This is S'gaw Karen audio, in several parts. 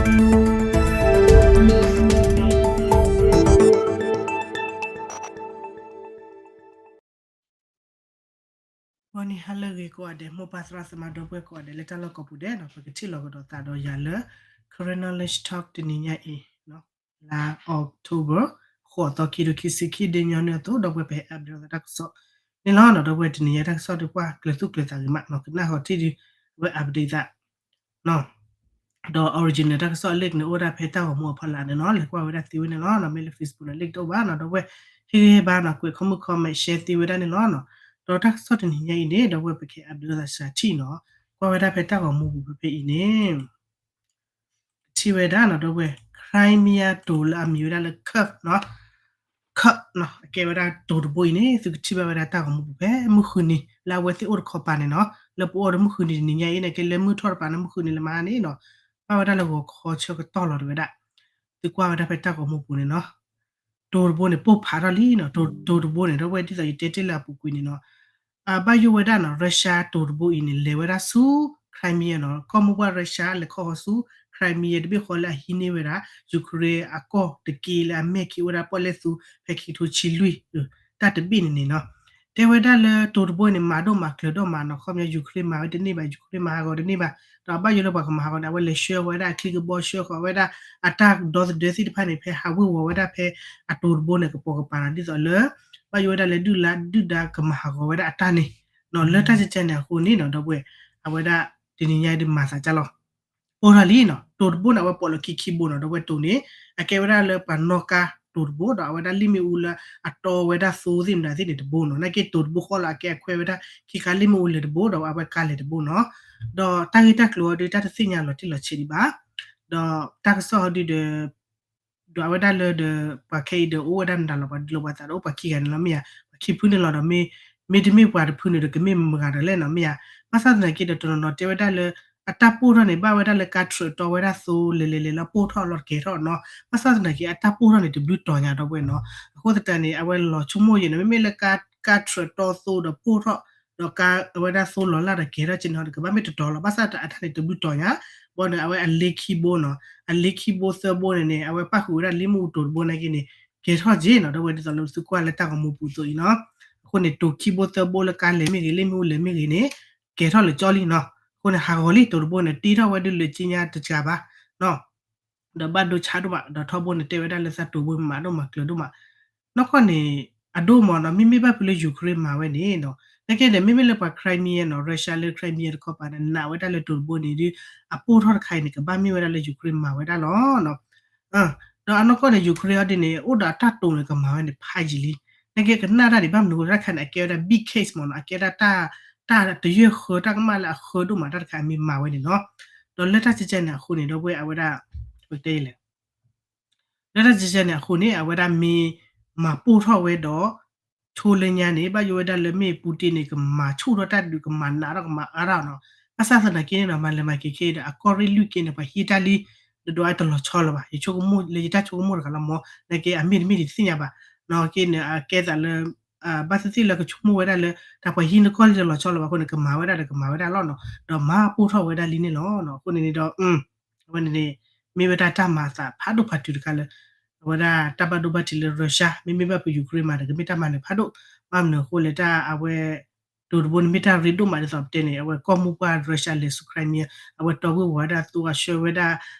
ဂီၤနံၤ ဟါလၢအဂ့ၤကိးဂၤဒဲး မိၢ်ပၢ်သရၣ်သမါဒီပုၢ်ဝဲၢ်ကိးဂၤဒဲး လၢတၢ်လီၢ်ကိးပူၤဒဲးနီၤ ပကထံၣ်လိာ်ကဒီးသးဒီးယၤလၢ Karen Knowledge Talk တနံၤညါအံၤ လါ October ဃိးသီခံကထိခံဆံခံ ဒ်ညီနုၢ်အသိး ဒီပုၢ်ဝဲၢ် ပဟဲ update သးတၢ်ကစီၣ်န့ၣ်လီၤနီၤ ဒီပုၢ်ဝဲၢ် တနံၤညါတၢ်ကစီၣ်ဒုးကွၢ်ကျၢၤသူၣ်ကျၢၤသးဂ့ၤမးနီၤ ကနၣ်ဃီၤထံၣ်ဒုး အဝဲ update သး ဒီး original တၢ်ကစီၣ်အ link န့ၣ် အိၣ်ဝဲဒၣ်ဖဲတၢ်ဂီၤမူအဖီလာ်န့ၣ်နီၤ လဲၤကွၢ်ဝဲဒၣ်သ့ဝဲန့ၣ်လီၤနီၤ မ့ၢ်လၢ Facebook န့ၣ် link တအိၣ်ဘၣ်နီၤ ဒီပုၢ်ဝဲၢ် ဟ့ၣ်ဂံၢ်ဟ့ၣ်ဘါနီၤ ကွဲး comment comment share သ့ဝဲဒၣ်န့ၣ်လီၤနီၤ ဒီးတၢ်ကစီၣ်တနံၤညါအံၤန့ၣ် ဒီပုၢ်ဝဲၢ် ပက update သးစှၤထံၣ်နီၤ ကွၢ်ဝဲဒၣ်ဖဲတၢ်ဂီၤမူပူၤဖဲဖဲအံၤန့ၣ် ကထံၣ်ဝဲဒၣ်နီၤ ဒီပုၢ်ဝဲၢ် Crimea တိၤလၢအမံၤဝဲဒၣ်လၢ Kursk နီၤ Kursk နီၤ အကဲဝဲဒၣ်တိၤတဘိအံၤန့ၣ် သုကထံၣ်ဘၣ်ဝဲဒၣ်တၢ်ဂီၤမူပူၤဖဲမုၢ်ဃုနံၤ လၢအဝဲသ့ၣ်အိၣ်တခီပၤန့ၣ်နီၤ လၢပအိၣ်ဒီးမုၢ်ဃုနံၤတနံၤညါအံၤန့ၣ် ကဲလၢမုၢ်ထီၣ်တပၤန့ၣ် မုၢ်ဃုနံၤလၢမဟါန့ၣ်နီၤ ဘၣ်ဝဲဒၣ်လၢဂီၤခီဆၢကတီၢ်လီၤတဝဲဒၣ် သုကွၢ်ဝဲဒၣ်ဖဲတၢ်ဂီၤမူပူၤန့ၣ်နီၤ တိၤတဘိန့ၣ် ပိၢ်ဖးထီၣ်လံနီၤ တိၤတဘိန့ၣ် ဒီပုၢ်ဝဲၢ် ဒ်သိးယတဲတ့ၢ်လၢအပူၤကွံာ်န့ၣ်နီၤ ဘၣ်ယိၣ်ဝဲဒၣ်နီၤ Russia တိၤတဘိအံၤန့ၣ် လဲၤဝဲဒၣ်ဆူ Crimea နီၤ ကီၢ်မိၢ်ပှၢ် Russia လဲၤခီဃီၤဆူ Crimea တဘ့ၣ်ဃီလၢအဟံးန့ၢ်ဝဲဒၣ် Ukraine အကီၢ်တက့ၢ်လၢအမဲာ်ခံအိၣ်ဝဲဒၣ်ပီၣ်လဲၣ်သူ ဖဲခံကထိဆံလွံၢ် တၢ်တဘ့ၣ်န့ၣ်န့ၣ်နီၤ တဲဝဲဒၣ်လၢတိၤတဘိန့ၣ် မၤဒိၣ်မၤကျၢၤဒိၣ်မးနီၤ ခီပညီ Ukraine မၤဝဲတန့ၢ်ဘၣ် Ukraine မၤဟးဂီၤတန့ၢ်ဘၣ် ဒီးအဘၣ်ယိၣ်လၢပှၤကမၤဟးဂီၤန့ၣ် အဝဲလဲၤဆှၢဃီၤဝဲဒၣ်အချံကဘီ ဆှၢဃီၤဝဲဒၣ်အတၢ်ဒီသဒၢသ့ၣ်တဖၣ်န့ၣ် ဖဲဟးဝ့ၤဝီၤဝဲဒၣ်ဖဲအတိၤတဘိန့ၣ် ကပိာ်ကပၤနီၤ ဒ်သိးလၢ ဘၣ်ယိၣ်ဝဲဒၣ်လၢဒုၣ်ဒါဒုၣ်ဒါကမၤဟးဂီၤဝဲဒၣ်အတၢ်န့ၣ်နီၤ လၢတၢ်ကဲကဲန့ၣ်အဃိန့ၣ်နီၤ ဒီပုၢ်ဝဲၢ် အဝဲဒၣ်တနံၤညါဒုးမၤသးကၢ်လီၤ ပိၢ်ထီၣ်လံနီၤ တိၤတဘိန့ၣ် အဝဲပိာ်လီၤခံခံဘိနီၤ ဒီပုၢ်ဝဲၢ် တိၤန့ၣ် အကဲဝဲဒၣ်လၢပှၤနီၣ်ကါတိၤတဘိဒီး အဝဲဒၣ်လ့ၣ်မ့ၣ်အူလၢအတီဝဲဒၣ်သိသ့ၣ်မတၤသ့ၣ်န့ၣ်တဘိနီၤ နာ်က့တိၤတဘိဃီလီၤ အကဲအခွဲးဝဲဒၣ် ခံခါလ့ၣ်မ့ၣ်အူလဲၤတဘိဒီး အဝဲကါလဲၤတဘိနီၤ ဒီးတၢ်ဂ့ၢ်တၢ်ကျိၤအီၤဒုး တၢ်တသ့ၣ်ညါလီၤတံၢ်လီၤဆဲးဒံးဘၣ် ဒီးတၢ်ကစီၣ်အီၤဒုးဒီး ဒီးအဝဲဒၣ်လၢဒီး ပှၤခဲအံၤဒီးအိၣ်ဝဲဒၣ်နၤလီၤ ပှၤဒုးလီၤပှၤသးဒီးအိၣ်ပှၤခံဂၤန့ၣ်လီၤ မ့ၢ်ဧါ ပှၤခံဖုန့ၣ်လီၤဒီး မ့တမ့ၢ်ပှၤတဖုန့ၣ်ဒီး ကမ့ၢ်မတၤတဂၤလဲၣ်နီၤ မ့ၢ်ဧါ ဘၣ်ဆၣ်သနာ်က့ဒီး တနီၤနီၤတဲဝဲဒၣ်လၢ အတၢ်ပိၢ်ထီၣ်န့ၣ် ဘၣ်ဝဲဒၣ်လၢကါထြၢးတီဝဲဒၣ်သိလဲၤလဲၤလဲၤလီၤပိၢ်ထီၣ်လီၤတကဲထီၣ်နီၤ ဘၣ်ဆၣ်သနာ်က့ အတၢ်ပိၢ်ထီၣ်န့ၣ် တဘျုးတီၤညါဒီပုၢ်ဝဲၢ်နီၤ အဃိသတးန့ၣ် အဝဲလီၤဆိကမိၣ်ယဲၢ်န့ၣ် မ့မ့ၢ်လၢကါထြၢးတီသိဒီးပိၢ်ထီၣ် ဒီးကါအဝဲဒၣ်သိလီၤလၢ်ဒီးကဲထီၣ်က့န့ၣ်ဒီး ကဘၣ်မ့ၢ်တတီၤလီၤ ဘၣ်ဆၣ်အတၢ်န့ၣ် တဘျုးတီၤညါ ဘီန့ၣ် အဝဲအလ့ခံဘိနီၤ အလ့ခံဘိသၢဘိန့ၣ်န့ၣ် အဝဲပၣ်ဃုာ်ဝဲဒၣ်လ့ၣ်မ့ၣ်အူတိၤတဘိနာ်က့န့ၣ် ကဲထီၣ်က့နီၤ ဒီပုၢ်ဝဲၢ် ဒ်သိးလၢသုကွၢ်လၢတၢ်ဂီၤမူပူၤအသိးအံၤနီၤ အဃိန့ၣ် တိၤခံဘိသၢဘိလၢကါလဲၤမ့ၢ်ဂ့ၤ လ့ၣ်မ့ၣ်အူလဲၤမ့ၢ်ဂ့ၤန့ၣ် ကဲထီၣ်လၢာ်ကၠီလံနီၤ အဃိန့ၣ် ဟးဂီၤလံတိၤတဘိန့ၣ် တ့ထီၣ်ဝဲဒုးလၢကၠ့ညါတစှၤဘၣ်နီၤ ဒီးဘၣ်ဒိဆါဒိၣ်မး ဒီးထီဘိန့ၣ် တဲဝဲဒၣ်လၢသးတိၤဘိမၤဒိၣ်မၤကျၢၤဒိၣ်မး နီၢ်ကီၢ်န့ၣ် အဒိၣ်မးနီၤ မ့မ့ၢ်ဘၣ်ဖုးလၢ Ukraine မၤဝဲန့ၣ်နီၤ နာ်က့ဒီး မ့မ့ၢ်လၢပှၤ Crimea နီၤ Russia လၢ Crimea တခီပၤန့ၣ် နာ်ဝဲဒၣ်လၢတိၤတဘိန့ၣ်ဒုး အပိၢ်ထီၣ်တခါအံၤန့ၣ် ကဘၣ်မ့ၢ်ဝဲဒၣ်လၢ Ukraine မၤဝဲဒၣ်လီၤနီၤ ဒီးအနီၢ်ကီၢ်န့ၣ် Ukraine အီၤဒ်န့ၣ် အိၣ်ဒီးအတၢ်တိၤန့ၣ် ကမၤဝဲန့ၣ် ဖးယံာ်လံ နာ်က့ကနၣ်တၢ်ဒံးဘၣ်မနုၤအဃိ တၢ်တခါန့ၣ် အကဲဝဲဒၣ် big case မ့ၢ်နီၤ အကဲဝဲဒၣ်တၢ် တၢ်တယဲၢ်ဃၢ တၢ်ကမၣ်လၢအဃၢဒိၣ်မး တၢ်တခါအမ့ၢ်မၤဝဲန့ၣ်နီၤ ဒီးလၢတၢ်ကဲကဲန့ၣ်အဃိန့ၣ် ဒီပုၢ်ဝဲၢ် အဝဲဒၣ် ပကတဲလဲၣ် လၢတၢ်ကဲကဲန့ၣ်အဃိန့ၣ် အဝဲဒၣ်မ့ၢ်မၤပိၢ်ထီၣ်ဝဲဒီး ဆိလၢညါန့ၣ် ဘၣ်ယိၣ်ဝဲဒၣ်လၢမ့ၢ် Putin န့ၣ် ကမၤဆူၣ်ထီၣ်တၢ်ဒုး ကမၤနးထီၣ် ကမၤအါထီၣ်နီၤ ဘၣ်ဆၣ်သနာ်က့န့ၣ်ဒီး မၤလဲၤမၤက့ၤခဲအံၤဒီး အကီၢ်ရ့ၣ်လွံၢ်က့န့ၣ် ပှၤဟံးတၢ်လံ ဒီးဒွးတလီၤဆီလၢၤဘၣ် ယဆိကမိၣ်လၢယတၢ်ဆိကမိၣ်တဂၤလီၤမ့ၢ် နာ်က့အမ့ၢ်တမ့ၢ်ဒ်တသ့ၣ်ညါဘၣ် နာ်က့န့ၣ် အကဲသးလၢ ဘၣ်သ့ၣ်သ့ၣ်လၢကဆိကမိၣ်ဝဲဒၣ်လၢ တၢ်ပှၤဟံးနကီၢ်လံတလီၤဆီလၢၤဘၣ်အဃိန့ၣ် ကမၤဝဲဒၣ်ဒီးကမၤဝဲဒၣ်လီၤနီၤ ဒီးမၤပိၢ်ထီၣ်ဝဲဒၣ်လံန့ၣ်လီၤနီၤ အဃိန့ၣ်န့ၣ်ဒီး အဝဲန့ၣ်န့ၣ် မ့ၢ်ဝဲဒၣ်တၢ်မၤအသးဖးဒိၣ်ဖးတုၤတခါလၢ အဝဲဒၣ်တၢ်ဘၣ်ဒိဘၣ်ထံးလၢ Russia မ့မ့ၢ်ဘၣ်ဖုး Ukraine မၤဒီး ကမ့ၢ်တၢ်မၤနၢၤဖးဒိၣ် ဘၣ်မနုၤအဃိလဲၣ် တၢ်အဝဲ တိၤတဘိန့ၣ် မ့ၢ်တၢ်ရ့ဒိၣ်မးဒ်သိးပတဲန့ၣ် အဝဲကီၢ်မိၢ်ပှၢ် Russia လဲၤဆူ Crimea အဝဲတီဝ့ၤဝီၤဝဲဒၣ်သိ အဆှၢဝဲဒၣ်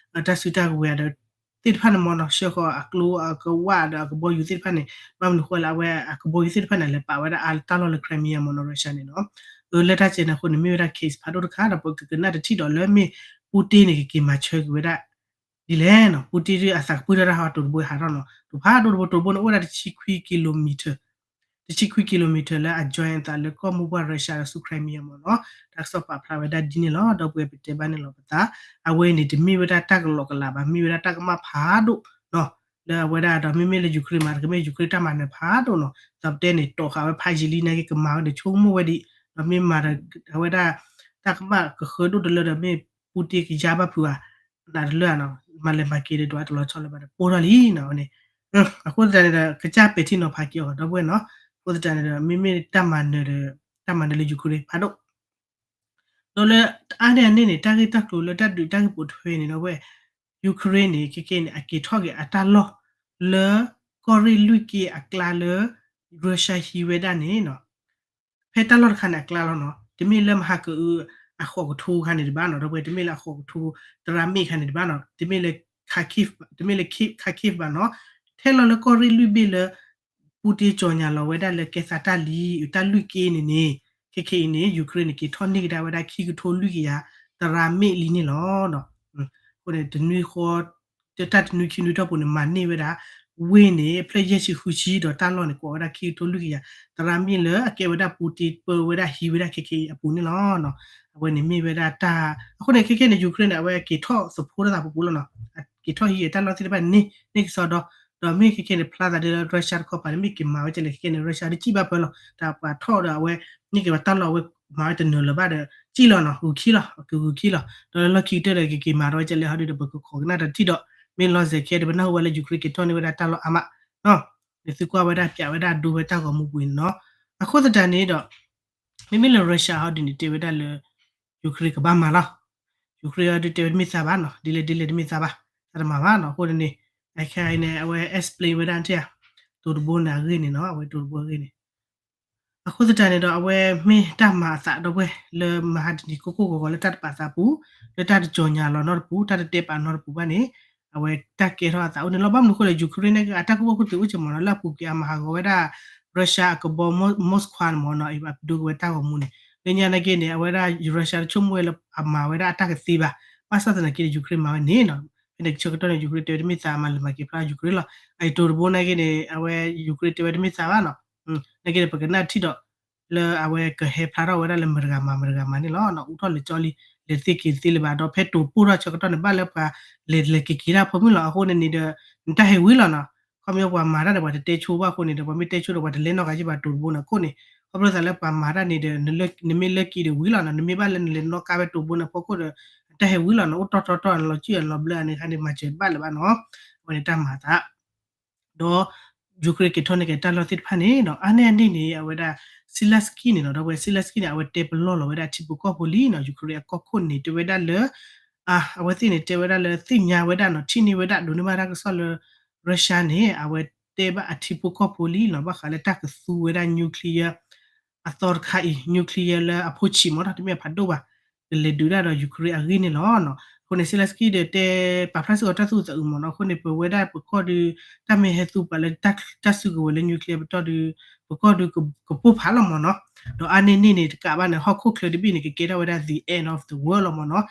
တၢ်စုတၢ်ကဝဲၤဒီး သ့ၣ်တဖၣ်န့ၣ်မ့ၢ်နီၤ ဆှၢဃီၤအကျိအကဝၣ်ဒီးအကဘီယူၤသ့ၣ်တဖၣ်န့ၣ် ဘၣ်မနုၤအဃိလဲၣ် အဝဲအကဘီယူၤသ့ၣ်တဖၣ်န့ၣ် လဲၤပာ်ဝဲဒၣ်အါတၢ်လီၢ်လၢ Crimea မ့ၢ်နီၤ Russia န့ၣ်နီၤ လၢတၢ်ကဲန့ၣ်အဃိန့ၣ် မ့ၢ်ဝဲဒၣ် case ဖးဒိၣ်တခါဒီး ပကကနၣ်တထံၣ်ဒီးလၢမ့ၢ် Putin န့ၣ် ကက့ၤမၤဆၢက့ၤဝဲဒၣ် ဒ်လဲၣ်နီၤ Putin ဒုးအသးကပုၢ်ထီၣ်တၢ်ဟီ တိၤတဘိဟးထီၣ်နီၤ တိၤဖးဒိၣ်တဘိ တိၤတဘိန့ၣ် အိၣ်ဝဲဒၣ်တဆံခွံ kilometer တဆံခွံ kilometer လၢအ join အသးလၢကီၢ်မိၢ်ပှၢ် Russia ဒီးဆူ Crimea မ့ၢ်နီၤ တၢ်ကစီၣ်ပာ်ဖျါဝဲဒၣ်ဒ်န့ၣ်လီၤ ဒီပုၢ်ဝဲၢ် ပတဲဘၣ်န့ၣ်လီၤပသး အဝဲအံၤန့ၣ် တမ့ၢ်ဝဲဒၣ်တၢ်ကလီကလးဘၣ် မ့ၢ်ဝဲဒၣ်တၢ်ကမၣ်ဖးဒိၣ်နီၤ လၢအဝဲဒၣ်ဒီးမ့မ့ၢ်လၢ Ukraine မၤတကမ့ၢ် Ukraine တၢ်မၤနၢၤဖးဒိၣ်နီၤ ဒီးပတဲန့ၣ် တီၣ်ဃာ်ဝဲဖးယံာ်လံနာ်က့ ကမၤဝဲန့ၣ် ဆိကမိၣ်ဝဲဒံး ဒီးမ့ၢ်မၤဒီး အဝဲဒၣ် တၢ်ကမၣ်ကဃၢဒိၣ်တလၢဒီးမ့ၢ် Putin ကယါဘၣ်ဖုးဧါ နးတလၢဧါနီၤ မၤလဲၤမၤက့ၤဒီး ဒွးတလီၤဆီလၢၤဘၣ်ဒီး ပိၢ်ထီၣ်လံနီၤ အဝဲန့ၣ် အဃိသတးန့ၣ်ဒီး ကစၢ်ပဲာ်ထံနီၤဖးက့ၤအီၤ ဒီပုၢ်ဝဲၢ်နီၤ အဃိသတးန့ၣ်ဒီး မ့မ့ၢ်တၢ်မၤနၢၤဒီး တၢ်မၤနၢၤလၢ Ukraine ဖးဒိၣ် ဒီးလၢအါန့ၢ်အန့ၣ်န့ၣ် တၢ်ဂ့ၢ်တၢ်ကျိၤလၢတၢ်ဒုးတၢ်ဂ့ၢ်ပိာ်ထွဲန့ၣ် ဒီပုၢ်ဝဲၢ် Ukraine န့ၣ် ခဲကဲန့ၣ် အက့ၤထီၣ်က့ၤအတၢ်လီၢ်လၢ ကီၢ်ရ့ၣ်လွံၢ်က့အကျါလၢ Russia ဟံးဝဲဒၣ်န့ၣ်နီၤ ဖဲတၢ်လီၢ်တခါန့ၣ်အကျါလီၤနီၤ တမ့ၢ်လၢမဟါကအုအဃိးကထိခါန့ၣ်တဘၣ်နီၤ ဒီပုၢ်ဝဲၢ် တမ့ၢ်လၢအဃိးကထိ သရၣ်မ့ၣ်ခါန့ၣ်တဘၣ်နီၤ တမ့ၢ်လၢ Kharkiv တမ့ၢ်လၢ Kharkiv ဘၣ်နီၤ ထဲလီၤလၢကီၢ်ရ့ၣ်လွံၢ်ဘ့ၣ်လၢ Putin ကၠီၣ်ညါလီၤဝဲဒၣ်လၢကဲသးတၢ်လံ တၢ်လွံၢ်က့န့ၣ်န့ၣ် ခဲခဲအံၤန့ၣ် Ukraine န့ၣ် က့ၤထီၣ်န့ၢ်ကဒါဝဲဒၣ်ခံကထိလွံၢ်ကယၤ သရၣ်မ့ၣ်လံန့ၣ်လီၤ. အဃိန့ၣ် တနွံဃီ တၢ်တနွံခံနွံထီၣ်ပူၤန့ၣ် မၤန့ၢ်ဝဲဒၣ် ဝ့ၢ်န့ၣ် အဖျၢၣ်ယဲၢ်ဆံဃုဆံ ဒီးတၢ်လီၢ်န့ၣ် ကွၢ်ဝဲဒၣ်ခံကထိလွံၢ်ကယၤ သရၣ်မ့ၣ်လၢအကဲဝဲဒၣ် Putin ပၢဝဲဒၣ်ဟံးဝဲဒၣ်ခဲခဲအံၤအပူၤန့ၣ်လီၤ. အဝဲန့ၣ်မ့ၢ်ဝဲဒၣ်တၢ် အဃိန့ၣ် ခဲခဲန့ၣ် Ukraine န့ၣ် အဝဲက့ၤထီၣ်သဖှိတၢ်သးပူၤပူၤလီၤနီၤ က့ၤထီၣ်ဟံးအတၢ်လီၢ်သ့ၣ်တဖၣ်န့ၣ် န့ၢ်ကစီဒီ ဒီးမ့ၢ်ခဲခဲန့ၣ် ဖျါသးဒ်လၢ Russia တခီပၤန့ၣ် မ့ၢ်က့ၤမၤဝဲကလဲၣ် ခဲခဲန့ၣ် Russia ဒ်စံၣ်ဘၣ်ပၢလီၤ တၢ်ပှၤထီၣ်ဒီးအဝဲ န့ၢ်က့ၤပှၤတၢ်လီၢ်အဝဲ မၤဝဲတနၢၤလၢၤဘၣ်ဒီး စံၣ်လီၤနီၤ ဂုာ်ခံလီၤ ကဂုာ်ခံလီၤ ဒီးလၢလီၢ်ခံကတၢၢ်ဒီး ကက့ၤမၤထီၣ်ဝဲကလဲၣ် ဟီဒုဒီး ပကခိးကနၣ်တထံၣ်ဒီး မ့ၢ်လီၤစဲၤခဲဒီး ပနၢ်ဟူဝဲလၢ Ukraine က့ၤထီၣ်န့ၢ်ဝဲဒၣ်တၢ်လီၢ်အါမး သုကွၢ်ဝဲဒၣ်ပၠးဝဲဒၣ်ဒိဝဲတၢ်ဂီၤမူပူၤန့ၣ်နီၤ အဃိသတးန့ၣ်ဒီး မ့မ့ၢ်လၢ Russia ဟီဒုန့ၣ် တဲဝဲဒၣ်လၢ Ukraine ကဘၣ်မၤလီၤ Ukraine ဟီဒုတဲဝဲတမ့ၢ်သးဘၣ်နီၤ ဒ်လဲၣ်ဒ်လဲၣ်တမ့ၢ်သးဘၣ် သးတမၤဘၣ်နီၤ အဃိန့ၣ် အခါအံၤန့ၣ် အဝဲ explain ဝဲဒၣ်ထဲ တိၤတဘိန့ၣ်အဂ့ၢ်န့ၣ်နီၤ အဝဲတိၤတဘိအဂ့ၢ်န့ၣ် အဃိသတးန့ၣ်ဒီး အဝဲမ့ၢ်တၢ်မၤအသးဒီပုၢ်ဝဲၢ်လၢမၤဟးတနံၤကိၢ်ကိၢ်ဂီၤဂီၤလၢတၢ်တပာ်သးပူၤ လၢတၢ်တကၠီၣ်ညါလီၤနီတပူၤ တၢ်တတဲပာ်နီတပူၤဘၣ်န့ၣ် အဝဲတၢ်ကဲထီၣ်အသးအိၣ်န့ၣ်လီၤ ဘၣ်မနုၤအဃိလဲၣ် Ukraine န့ၣ် အတၢ်ကူၣ်ဘၣ်ကူၣ်သ့အိၣ်ကမီၤနီၤ လၢအပူၤကွံာ်အမၤဟးဂီၤဝဲဒၣ် Russia အကဘီ Moskva န့ၣ်မ့ၢ်နီၤ အပဒိကဝဲတၢ်ဂီၤမူန့ၣ် လၢညါနာ်က့န့ၣ် အဝဲဒၣ် Russia တဆိကမိၣ်ဝဲလၢအမၤဝဲဒၣ်အတၢ်ကသ့ဘၣ် ဘၣ်ဆၣ်သနာ်က့န့ၣ် Ukraine မၤဝဲန့ၣ်နီၤ ဖဲန့ၣ်ဆၢကတီၢ်န့ၣ် Ukraine တဲဝဲတမ့ၢ်သးမၤလၢမၤက့ၤဖျါ Ukraine လီၤ အတိၤတဘိနာ်က့န့ၣ် အဝဲ Ukraine တဲဝဲတမ့ၢ်သးဘၣ်နီၤ နာ်က့န့ၣ် ပကနၣ်ထံၣ်ဒီး လၢအဝဲကဟဲဖျါထီၣ်ဝဲဒၣ်လၢမတၤဂၤမၤမတၤဂၤမၤန့ၣ်လီၤ အူထီၣ်လဲၤကၠီလံ လဲၤသ့က့ၤသ့လၢၤဘၣ် ဒီးဖဲတိၤပိၢ်ထီၣ်ဆၢကတီၢ်န့ၣ် ဘၣ်လၢပှၤလဲၤလဲၤက့ၤက့ၤတၢ်ဖိမုၣ်လီၤ အဃိန့ၣ်န့ၣ်ဒီး နတၢ်ဟဲဝံၤလီၤနီၤ ခီပညီပှၤမၤတၢ်န့ၣ် ပှၤတတဲဆိဘၣ်အဃိန့ၣ်ဒီး ပှၤမ့ၢ်တဲဆိဒီးပှၤတလဲၤနီၢ်ဂၤက့ၤဘၣ်တိၤတဘိန့ၣ်အခိၣ်န့ၣ် ခီဖျိသးလၢပှၤမၤတၢ်န့ၣ်ဒီး နမ့ၢ်လၢက့ၤဒီးဝံၤလီၤနီၤ နမ့ၢ်ဘၣ်လၢနလဲၤနီၣ်ကါဝဲတိၤတဘိန့ၣ်အဖီခိၣ်ဒီး နတၢ်ဟဲဝံၤလီၤနီၤ အိၣ်တီၢ်တီၢ်တီၢ်လီၤစုလီၤဘျၢန့ၣ်ခါန့ၣ် မၤစၢၤတဘၣ်လၢၤဘၣ်နီၤ အဝဲန့ၣ်တၢ်မၤသး ဒီး Ukraine က့ၤထီၣ်န့ၢ်က့ၤတၢ်လီၢ်သ့ၣ်တဖၣ်န့ၣ်နီၤ အါန့ၢ်အန့ၣ်န့ၣ် အဝဲဒၣ် Zelensky န့ၣ်နီၤ ဒီးအဝဲ Zelensky န့ၣ် အဝဲတဲပလီၢ်လီၤဝဲဒၣ်ထံဖိကီၢ်ဖိလံနီၤ Ukraine အကီၢ်ခိၣ်န့ၣ် တဲဝဲဒၣ်လၢ အဝဲသ့ၣ်န့ၣ် တဲဝဲဒၣ်လၢ သ့ၣ်ညါဝဲဒၣ်နီၤ ထံၣ်န့ၢ်ဝဲဒၣ် ဒိးန့ၢ်ဘၣ်တၢ်ကစီၣ်လၢ Russia န့ၣ် အဝဲတဲဘၣ်အထံဖိကီၢ်ဖိလံနီၤ ဘၣ်ဃးလၢတၢ်ကသူဝဲဒၣ် nuclear အသီတခါအံၤ nuclear လၢအဖိဆံးမ့ၢ်နီၤ တမ့ၢ်အဖးဒိၣ်ဘၣ် ကလဲၤဒုးဒၣ်ဒီး Ukraine အဂ့ၢ်န့ၣ်လီၤနီၤ အဃိန့ၣ် Zelensky ဒီးတဲပာ်ဖျါစ့ၢ်ကီးတၢ်သူၣ်အုးသးအုးမ့ၢ်နီၤ အဃိန့ၣ် ပဝဲဒၣ်ပကီၢ်ဒုး တၢ်မ့ၢ်ဟဲသူပာ်လၢ တၢ်စုကဝဲၤလၢ nuclear ပတီၢ်ဒုး ပကီၢ်ဒုးကပိၢ်ဖးလီၤမ့ၢ်နီၤ ဒီးအါန့ၢ်န့ၣ်န့ၣ် တကးဘၣ်န့ၣ် ဟီၣ်ခိၣ်ချၢတဘ့ၣ်န့ၣ် ကကဲထီၣ်ဝဲဒၣ် the end of the world လီၤမ့ၢ်နီၤ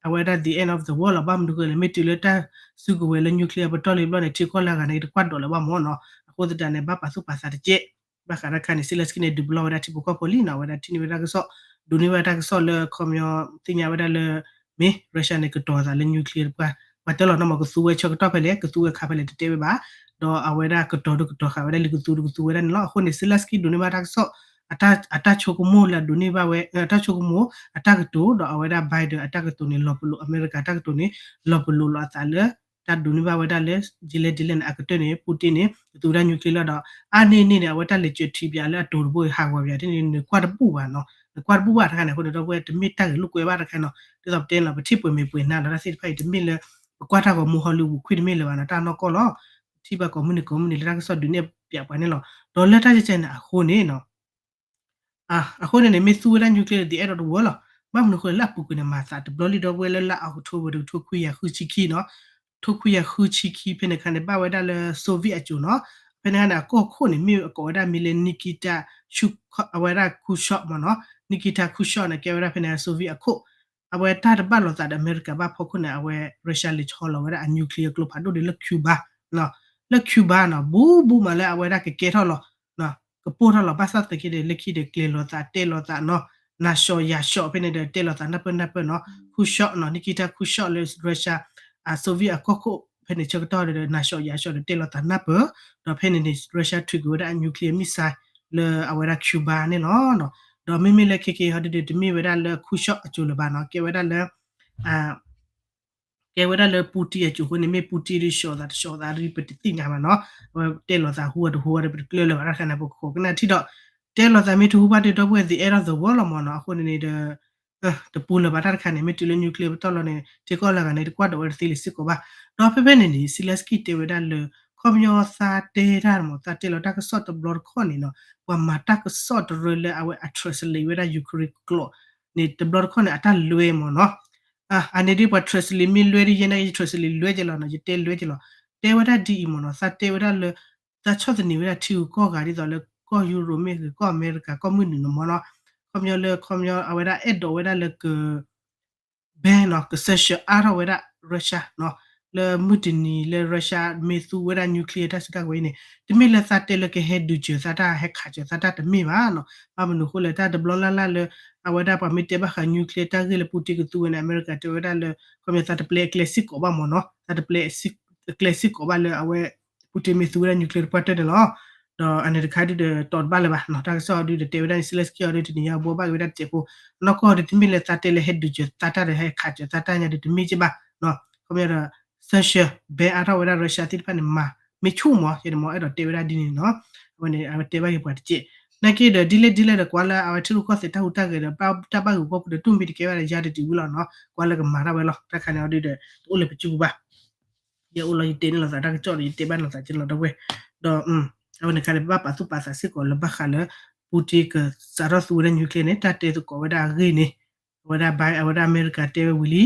အဝဲဒၣ် the end of the world လီၤ ဘၣ်မနုၤအဃိလဲၣ် မ့ၢ်တုၤလၢတၢ်စုကဝဲၤလၢ nuclear ပတီၢ်လံဘျီန့ၣ် ထံကီၢ်လၢအဂၤန့ၣ် တကွၢ်ဒိးလၢၤဘၣ်မ့ၢ်နီၤ အဃိသတးန့ၣ် ဘၣ်ပာ်သူၣ်ပာ်သးတကဲး ဘၣ်ဃးတၢ်ခါန့ၣ် Zelensky န့ၣ် ဒုးပလီၢ်ဝဲဒၣ်ထံဖိကီၢ်ဖိလံနီၤ အဝဲဒၣ်ထံၣ်န့ၢ်ဝဲဒၣ်တၢ်ကစီၣ် ဒိးန့ၢ်ဝဲဒၣ်တၢ်ကစီၣ်လၢခီပညီ သ့ၣ်ညါဝဲဒၣ်လၢ မ့ၢ် Russia န့ၣ် ကတီၤသးလၢ nuclear ပှၤ ပှၤတဲလီၤနီၤမ့ၢ် ကသူဝဲဆၢကတီၢ်ဖဲလဲၣ် ကသူဝဲခါဖဲလဲၣ် တတဲဝဲဘၣ် ဒီးအဝဲဒၣ်ကတီၤဒုးကတီၤဃာ်ဝဲဒၣ် လၢကသူဒုးကသူဝဲဒၣ်န့ၣ်လီၤ. အဃိန့ၣ် Zelensky ဒိးန့ၢ်ဘၣ်တၢ်ကစီၣ် အတၢ်ဆိကမိၣ်လၢအဒိးန့ၢ်ဘၣ်ဝဲ အတၢ်ဆိကမိၣ် အတၢ်ကတိၤ ဒီးအဝဲဒၣ် Biden အတၢ်ကတိၤန့ၣ် လီၤပလိာ် အမဲရကၤတၢ်ကတိၤန့ၣ် လီၤပလိာ်လီၤအသးလၢ တၢ်ဒိးန့ၢ်ဘၣ်ဝဲဒၣ်လၢ ဒ်လဲၣ်ဒ်လဲၣ်န့ၣ် အကတၢၢ်န့ၣ် Putin န့ၣ် ကသူဝဲဒၣ် nuclear လီၤဒီး အါန့ၢ်န့ၣ်န့ၣ် အဝဲတၢ်လဲၤစၢၤထံးပၠးလၢအတိၤတဘိဟးဂီၤပၠးတန့ၣ် နကွၢ်တဘူၣ်ဘၣ်နီၤ နကွၢ်တဘူၣ်ဘၣ်တခါန့ၣ် အဃိန့ၣ်ဒီပုၢ်ဝဲၢ် တမ့ၢ်တၢ်ဂ့ၢ်လိာ်ကွဲဘၣ်တခါနီၤ ဒ်သိးပတဲန့ၣ်လီၤ ပထံၣ်ပှဲၤမ့ၢ်ပှဲၤနၤလီၤ တၢ်သ့ၣ်တဖၣ်အံၤ တမ့ၢ်လၢ ပကွၢ်တၢ်ဂီၤမူ Hollywood ခွံတမ့ၢ်လၢၤဘၣ်နီၤ တၢ်နီၢ်ကီၢ်လီၤ ပထံၣ်ဘၣ်ကိးမုၢ်နံၤကိးမုၢ်နံၤလၢတၢ်ကစီၣ်ဒုးနဲၣ် ပၠးပှၤန့ၣ်လီၤ. ဒီးလၢတၢ်ကဲကဲန့ၣ်အဃိန့ၣ်နီၤ အဃိန့ၣ်န့ၣ် မ့ၢ်သူဝဲဒၣ် nuclear ဒီး the end of the world လီၤ. ဘၣ်မနုၤအဃိလဲၣ် လၢအပူၤကွံာ်န့ၣ် မၤသးတဘျီလံ ဒီပုၢ်ဝဲၢ် လၢလါအီးကထိဘၢၣ် တကထိခွံကယၤဃုဆံခံနီၤ, တကထိခွံကယၤဃုဆံခံ ဖဲန့ၣ်အခါန့ၣ် ဘၣ်ဝဲဒၣ်လၢ Soviet အစိၤနီၤ, ဖဲန့ၣ်အခါန့ၣ် အကီၢ်ခိၣ်န့ၣ် မ့ၢ်အကိးဝဲဒၣ်မံၤလၢ Nikita အဝဲဒၣ် Khrushchev မ့ၢ်နီၤ, Nikita Khrushchev န့ၣ် ကဲဝဲဒၣ်ဖဲန့ၣ် Soviet အခိၣ်, အဝဲတၢ်တဘၣ်လိာ်သးဒီးအမဲရကၤဘၣ်ဖီခိၣ်န့ၣ် အဝဲ Russia လဲၤဆီလီၤဝဲဒၣ်အ nuclear ကျိဖးဒိၣ်ဒီးလၢ Cuba နီၤ, လၢ Cuba နီၤ ဘူးဘူးမးလၢအဝဲဒၣ် ကကဲထီၣ်လီၤ ကပိၢ်ထီၣ်လီၤ ဘၣ်ဆၣ်သနာ်က့ဒီး လၢခံဒီး ကျဲၤလိာ်သး တဲလိာ်သးနီၤ, နၤၡီးယၤၡီး ဖဲန့ၣ်ဒီး တဲလိာ်သးနၢ်ပၢၢ်နၢ်ပၢၢ်နီၤ, Khrushchev နီၤ Nikita Khrushchev လၢ Russia အ Soviet အကီၢ်ခိၣ် ဖဲန့ၣ်ဆၢကတီၢ်ဒီး နၤၡီးယၤၡီးဒီး တဲလိာ်သးနၢ်ပၢၢ်, ဒီးဖဲန့ၣ်န့ၣ် Russia ထုးက့ၤဝဲဒၣ်အ nuclear missile လၢအဝဲဒၣ် Cuba န့ၣ်လီၤ. ဒီးမ့မ့ၢ်လၢခဲက့ၤဟီဒုဒီး တမ့ၢ်ဝဲဒၣ်လၢ Khrushchev အစိၤလၢၤဘၣ်နီၤ, ကဲဝဲဒၣ်လၢ ကဲဝဲဒၣ်လၢ Putin အစိၤအဃိန့ၣ် မ့ၢ် Putin ဒီး ၡီးသးတၡီးသးဒီး ပတသ့ၣ်ညါဘၣ်နီၤ, အဝဲတဲလိာ်သးဟူအတဟူဒီး ပတကျၢၤလၢၤဘၣ်တခါန့ၣ် ပခိးကနၣ်ထံၣ်ဒီး တဲလိာ်သးမ့ၢ်တဟူဘၣ်ဒီး ဒီပုၢ်ဝဲၢ် the end of the world လီၤမ့ၢ်နီၤ, အဃိန့ၣ်န့ၣ်ဒီး တပူၤလၢၤဘၣ်တၢ်တခါန့ၣ် မ့ၢ်တုၤလၢ nuclear ပတီၢ်လီၤန့ၣ် ထံကီၢ်လၢအဂၤန့ၣ် တကွၢ်ဒီးဝဲတသ့လၢၤစ့ၢ်ကီးဘၣ်. ဒီးဖဲဖဲန့ၣ်န့ၣ် Zelenskyy တဲဝဲဒၣ်လၢ ခီပညီသးတဲတၢ်မး သးတဲလီၤတၢ်ကစီၣ်တဘျီတခီၣ်န့ၣ်နီၤ ပှၤမၤတၢ်ကစီၣ်တရၢလၢအဝဲအ translate ဝဲဒၣ် Ukraine ကျိာ်န့ၣ် တဘျီတခီၣ်န့ၣ် အတၢ်လွဲမးနီၤ. အန့ၣ်ဒ်ပှၤ translate မ့ၢ်လွဲဒ်ယဲန့ၣ် ယ translate လွဲက့ၤလီၤနီၤ ယတဲလွဲက့ၤလီၤ. တဲဝဲဒၣ်ဒ်အံၤမးနီၤ သးတဲဝဲဒၣ်လၢ သးဆီၣ်သနံးဝဲဒၣ်ထံဂုၤကီၢ်ဂၤဒ်သိးလၢကီၢ်ယူရိၤမ့ၢ်ဂ့ၤ ကီၢ်အမဲရကၤ ကီၢ်မုၢ်နုာ်န့ၣ်မးနီၤ. ခီပညီလၢ ခီပညီအဝဲဒၣ်အဲၣ်ဒိးဝဲဒၣ်လၢက ban နီၤ က sanction အါထီၣ်ဝဲဒၣ် Russia နီၤ လၢမုၢ်တနံၤလၢ Russia မ့ၢ်သူဝဲဒၣ် nuclear တၢ်စုတၢ်ကဝဲၤအံၤန့ၣ် တမ့ၢ်လၢသးတဲလၢကဟဲဒုးစၢၤသးတၢ် ဟဲခးစၢၤသးတၢ်တမ့ၢ်ဘၣ်နီၤ. ဘၣ်မနုၤအဃိလဲၣ် တၢ်တဘျီလၢ်လၢ်လၢ အဝဲဒၣ်ပှၤမ့ၢ်တဲဘၣ်ဃး nuclear တၢ်ဂ့ၢ်လၢ Putin ကသူဝဲန့ၣ် အမဲရကၤတဲဝဲဒၣ်လၢ ခီပညီသးတပျဲအကျဲစ့ၢ်ကီးဘၣ်မးနီၤ သးတပျဲအကျဲစ့ၢ်ကီးဘၣ်လၢအဝဲ Putin မ့ၢ်သူဝဲဒၣ် nuclear တပှၢ်တၢၢ်န့ၣ်လီၤ. ဒီးအန့ၣ်တခါဒုဒီးတီၤတဘၣ်လၢၤဘၣ်နီၤ တၢ်ကစီၣ်ဒုဒီးတဲဝဲဒၣ်န့ၣ် Zelenskyy အီၤဒုတနံၤညါဘှီဘၣ်က့ၤဝဲဒၣ်တစဲးဖိ နီၢ်ကီၢ်ဒုတမ့ၢ်လၢသးတဲလၢဟဲဒုးစၢၤသးတၢ်ဒီးဟဲခးစၢၤသးတၢ်ညါဒုတမ့ၢ်က့ဘၣ်နီၤ ခီပညီဒီး sanction ban အါထီၣ်ဝဲဒၣ် Russia သ့ၣ်တဖၣ်န့ၣ် မၤမ့ၢ်ဆူၣ်မး ယဲန့ၣ်မ့ၢ်အဲၣ်ဒိးတဲဝဲဒၣ်ဒ်န့ၣ်နီၤ အဝဲန့ၣ် အဝဲတဲဘၣ်က့ၤပှၤတစဲး နာ်က့ဒီးဒ်လဲၣ်ဒ်လဲၣ်ဒီး ကွၢ်လၢအဝဲထံရူၢ်ကီၢ်သဲးတၢ်ဟူးတၢ်ဂဲၤဒီး တၢ်ဘၣ်ဂုၤဂီၢ်ပူၤဒီးတူၢ်မ့ၢ်တကဲဘၣ်ဒီး ယၤတတုၤဝံၤလီၤနီၤ ကွၢ်လၢကမၤတၢ်ဝဲလီၤ တၢ်ခါန့ၣ်အီၤဒုဒီး တအိၣ်လၢပစုပူၤဘၣ် ယအိၣ်လီၤယတဲန့ၣ်လီၤသးတၢ်ကစီၣ်ဒီး ယတဲဘၣ်န့ၣ်လီၤသးက့လီၤဒီပုၢ်ဝဲၢ် ဒီး အဝဲန့ၣ်ခါန့ၣ် ပဘၣ်ပာ်သူၣ်ပာ်သးစ့ၢ်ကီးလၢဘၣ်ဃးလၢ Putin ကစးထီၣ်သူဝဲဒၣ် nuclear န့ၣ် တၢ်တဲသကိးဝဲဒၣ်အဂ့ၢ်န့ၣ် အဝဲဒၣ် အဝဲဒၣ်အမဲရကၤတဲဝဲဝံၤလံ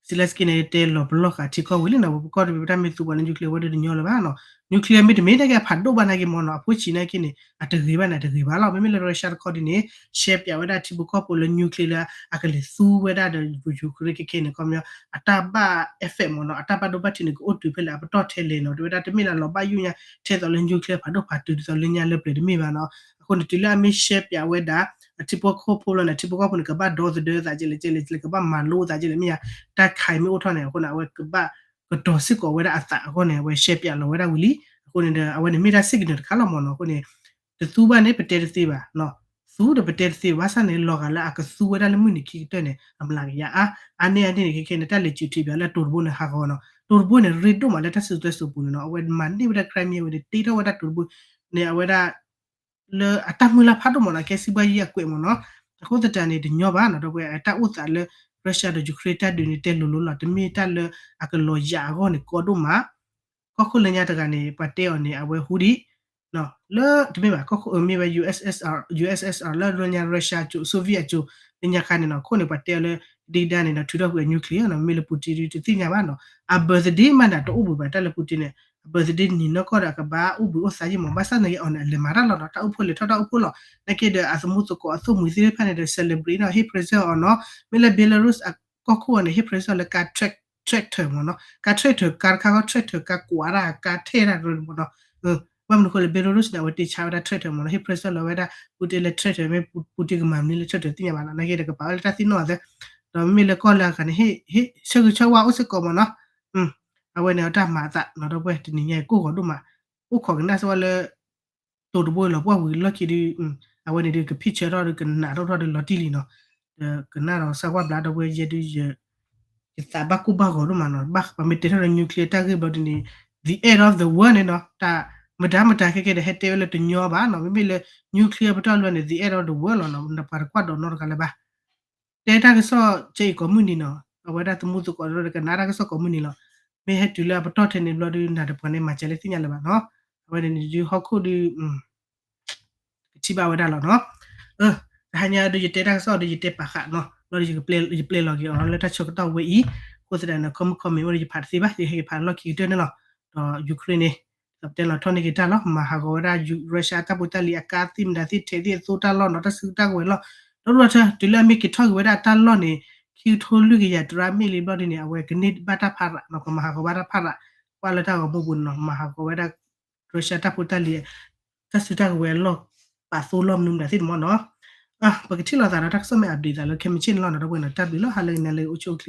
Zelenskyy န့ၣ် တဲလီၤပလီၢ်ဃာ်ထံကီၢ်ဝံၤလံနီၤ ပကီၢ်တဘ့ၣ်ပတၢ်မ့ၢ်သူပှၤလၢ nuclear ဝဲဒၣ်တညီလၢၤဘၣ်နီၤ nuclear မ့တမ့ၢ်နာ်က့အဖးဒိၣ်ဘၣ်နာ်က့မ့ၢ်နီၤ အဖိဆံးနာ်က့န့ၣ် အတဂ့ၤဘၣ်န့ၣ် အတဂ့ၤဘၣ်လီၤ မ့မ့ၢ်လၢ Russia တခီဒ်န့ၣ် ရှဲပၠးဝဲဒၣ်ထံဖိကီၢ်ဖိလၢ nuclear လၢအကလဲၤသူဝဲဒၣ်ဒီး Ukraine ခဲခဲန့ၣ် ခီပညီ အတၢ်ဘၣ် effect မ့ၢ်နီၤ အတၢ်ဘၣ်ဒိဘၣ်ထံးန့ၣ် ကအိၣ်တုၤဖဲလဲၣ် အပတီၢ်ထဲလဲၣ်နီၤ တဲဝဲဒၣ်တမ့ၢ်လၢလီၤဘၣ်ယိၣ်ညါ ထဲသိးလၢ nuclear ဖးဒိၣ်ဖးတုၤဒ်သိးလၢညါလၢပျၢၤတမ့ၢ်ဘၣ်နီၤ အဃိန့ၣ် တုၤလၢအမ့ၢ်ရှဲပၠးဝဲဒၣ် အထံဖိကီၢ်ဖိလီၤန့ၣ် ထံဖိကီၢ်ဖိန့ၣ် ကဘၣ်ဒီသဒၢသးကဲလဲၣ်ကဲလဲၣ် ကဘၣ်မၤလိသးကဲလဲၣ်မ့ၢ်ယါ တၢ်ခးမ့ၢ်အိၣ်ထီၣ်န့ၣ် အဃိန့ၣ် အဝဲကဘၣ်ကတီၤစ့ၢ်ကီးဝဲဒၣ်အသးအဂီၢ်န့ၣ် အဝဲရှဲပၠးလီၤဝဲဒၣ်ဝံၤလံ အဃိန့ၣ်ဒီး အဝဲန့ၣ်မ့ၢ်တၢ် signal တခါလီၤမ့ၢ်နီၤ အဃိန့ၣ် တသူဘၣ်န့ၣ် ပတဲတသ့ဘၣ် သူဒီးပတဲတသ့ဘၣ် ဘၣ်ဆၣ်န့ၣ် လီၤဂာ်လၢအကသူဝဲဒၣ်လၢမုၢ်နံၤခံကတၢၢ်န့ၣ် အမျးကယၤအါ အါန့ၢ်အန့ၣ်န့ၣ် ခဲခဲန့ၣ် တၢ်လဲၤစူးထံးပၠးလၢတိၤတဘိန့ၣ် ဟးဂီၤနီၤ တိၤတဘိန့ၣ် ရ့ဒိၣ်မးလၢတၢ်စံၣ်စိၤတဲစိၤပူၤန့ၣ်နီၤ အဝဲမၤန့ၢ်ဝဲဒၣ် Crimea ဝဲန့ၣ် တ့ထီၣ်ဝဲဒၣ်တိၤတဘိန့ၣ် အဝဲဒၣ် လၢအတၢ်မုၢ်လၢ်ဖးဒိၣ်မးနီၤ ကဲစံးဘၣ်ယံၤအကွဲးမ့ၢ်နီၤ အဃိသတးန့ၣ်တညီဘၣ်နီၤ ဒီပုၢ်ဝဲၢ် အတၢ်အိၣ်သးလၢ Russia ဒီး Ukraine တၢ်ဒုးန့ၣ် တဲလိၤလိၤလီၤ တမ့ၢ်တၢ်လၢအကလီၤယၤအဂီၢ်န့ၣ် ကီဒိၣ်မး ကီၢ်ခိၣ်လၢညါတဂၤန့ၣ် ပှၤတဲအီၤန့ၣ် အဝဲဟူဒံး လၢ တမ့ၢ်ဘၣ် ကီၢ်ခိၣ်အမ့ၢ်ဝဲ USSR USSR လၢလၢညါ Russia ကၠိ Soviet အကၠိ လၢညါခါန့ၣ်နီၤ ခိၣ်န့ၣ် ပှၤတဲအီၤလၢ ဒ့ဒါန့ၣ်နီၤ ထုးထီၣ်ကွံာ်အ nuclear နီၤ မ့မ့ၢ်လၢ Putin တသ့ၣ်ညါဘၣ်နီၤ အ birthday မးန့ၣ် တအိၣ်ဘှံးဘၣ်တၢ်လၢ Putin န့ၣ် အ birthday နံၤနီၢ်ကီၢ်ဒီး အကဘၣ်အိၣ်ဘှံးအိၣ်သါယံာ်မး ဘၣ်ဆၣ်န့ၣ်အီၤန့ၣ် အလဲၤမၤတၢ်လီၤနီၤ တၢ်အိၣ်ဖှိၣ်လဲၤထီၣ်တၢ်အိၣ်ဖှိၣ်လီၤ နာ်က့ဒီး အသမူသကိးအသိၣ်မှံၤသ့ၣ်တဖၣ်န့ၣ်ဒီး celebrate နီၤ ဟ့ၣ် present အီၤနီၤ မ့ၢ်လၢ Belarus အကီၢ်ခိၣ်အီၤန့ၣ် ဟ့ၣ် present အီၤလၢကါ tractor မ့ၢ်နီၤ ကါ tractor ကါတခါဃီ tractor ကါကွၢ်တၢ် ကါထဲတၢ်ရၢန့ၣ်မ့ၢ်နီၤ ဘၣ်မနုၤဃိလဲၣ် Belarus န့ၣ် အဝဲတ့ဆါဝဲဒၣ် tractor မ့ၢ်နီၤ ဟ့ၣ် present လီၤဝဲဒၣ် Putin လၢ tractor မ့ၢ် Putin ကမၤမနုၤလၢ tractor သ့ၣ်ညါဘၣ်နီၤ နာ်က့ဒီးကပာ်ဝဲလၢတၢ်သ့ၣ်နီၣ်အသး ဒီးမ့မ့ၢ်လၢကီၢ်လၢအဂၤန့ၣ် ဟ့ၣ် ဟ့ၣ်ဆၢဂ့ၤဆၢဝါအိၣ်စ့ၢ်ကီးမ့ၢ်နီၤ အဝဲန့ၣ်အတၢ်မၤအသးနီၤ ဒီပုၢ်ဝဲၢ် တနံၤညါအံၤ ကိၢ်ဂီၤဒိၣ်မး အိၣ်ခိးကနၣ်စ့ၢ်ဝဲလၢ တိၤတဘိလီၤပှၢ်ဝံၤလီၢ်ခံဒု အဝဲန့ၣ်ဒုးကဖံၣ်ဆၢထီၣ်ဒုးကနးထီၣ်ထီၣ်ဒုးလီၤတံၢ်လံနီၤ ဒီးကနၣ်ဒီးစၢ်ကွၢ်ဘျါဒီပုၢ်ဝဲၢ်ယဲဒုး ယသးဘၣ်ကိၢ်ဘၣ်ဂီၤဒိၣ်မးနီၤ ဘၣ်ပှၤမ့ၢ်တဲထီၣ်ဒီး nuclear တၢ်ဂ့ၢ်ဘျီဒုးန့ၣ် the end of the world န့ၣ်နီၤ တၢ်မတၤမတၤခဲကဲဒီး ဟဲတဲဝဲလၢတညီဘၣ်နီၤ မ့မ့ၢ်လၢ nuclear ပတီၢ်လၢန့ၣ် the end of the world လီၤနီၤ ပှၤတကွၢ်ဒိးနီတဂၤလၢၤဘၣ် တဲတၢ်ကစီၣ်ကဲအံၤကိးမုၢ်နံၤနီၤ အဝဲဒၣ်သမူသကိးဒီးကနၣ်တၢ်ကစီၣ်ကိးမုၢ်နံၤလီၤ မ့ၢ်ဟဲတုၤလၢအပတီၢ်ထဲန့ၣ်ဘျီဒုး နၤဒီးပှၤန့ၣ်မၤစၢၤလၢသ့ၣ်ညါလၢၤဘၣ်နီၤ အဝဲန့ၣ်ဒုးဟီၣ်ခိၣ်ဒုး ကထံၣ်ဘၣ်ဝဲဒၣ်လီၤနီၤ တဟါညါဒုးယတဲတၢ်ကစီၣ်ဒီး ယတဲပာ်ဃာ်နီၤ ဘျီဒုးယပျဲလီၤက့ၤအီၤလၢတၢ်ဆၢကတီၢ်ဝဲအံၤ အဃိသတးန့ၣ် comment comment အိၣ်ဒီးယဖးတသ့ဘၣ် ယဟဲက့ၤဖးလီၢ်ခံကတၢၢ်န့ၣ်လီၤ ဒီး Ukraine န့ၣ် ဒီးပတဲလီၤထီၣ်န့ၢ်က့ၤတၢ်လီၤ မၤဟးဂီၤဝဲဒၣ် Russia တၢ်ဖိတၢ်လံၤအကါသ့ၣ်မတၤသ့ၣ်ထဲးသ့ၣ်အသိတၢ်လီၢ်နီၤ တၢ်စုကဝဲၤလီၢ် ဒီးဒိၣ်ထီၣ်ထၢ တုၤလၢအမ့ၢ်က့ၤထီၣ်က့ၤဝဲဒၣ်တၢ်လီၢ်န့ၣ် ခံကထိလွံၢ်ကယၤတရၣ်မ့ၢ်လံဘျီဒုးန့ၣ် အဝဲကန့ၢ်ဘၣ်တၢ်ဖးရးနီၤ ကမၤဟးဂီၤဘၣ်တၢ်ဖးရး ကွၢ်လၢတၢ်ဂီၤမူပူၤန့ၣ်နီၤ မၤဟးဂီၤဝဲဒၣ် Russia တၢ်ဖိတၢ်လံၤ တၢ်စုတၢ်ကဝဲၤအလီၢ် ပာ်သိလီၢ်မနုၤမတၤသ့ၣ်တမီၢ်နီၤ ပကထံၣ်လိာ်သးဒီးတၢ်ကစီၣ်မ့ၢ် update သးလၢခဲမုၢ်ဆ့ၣ်န့ၣ်လီၤနီၤ ဒီပုၢ်ဝဲၢ်နီၤ တၢ်ဘျုးလီၤ ဟါလၢအဂ့ၤ နၤလၢအဂ့ၤ အိၣ်ဆူၣ်အိၣ်ချ့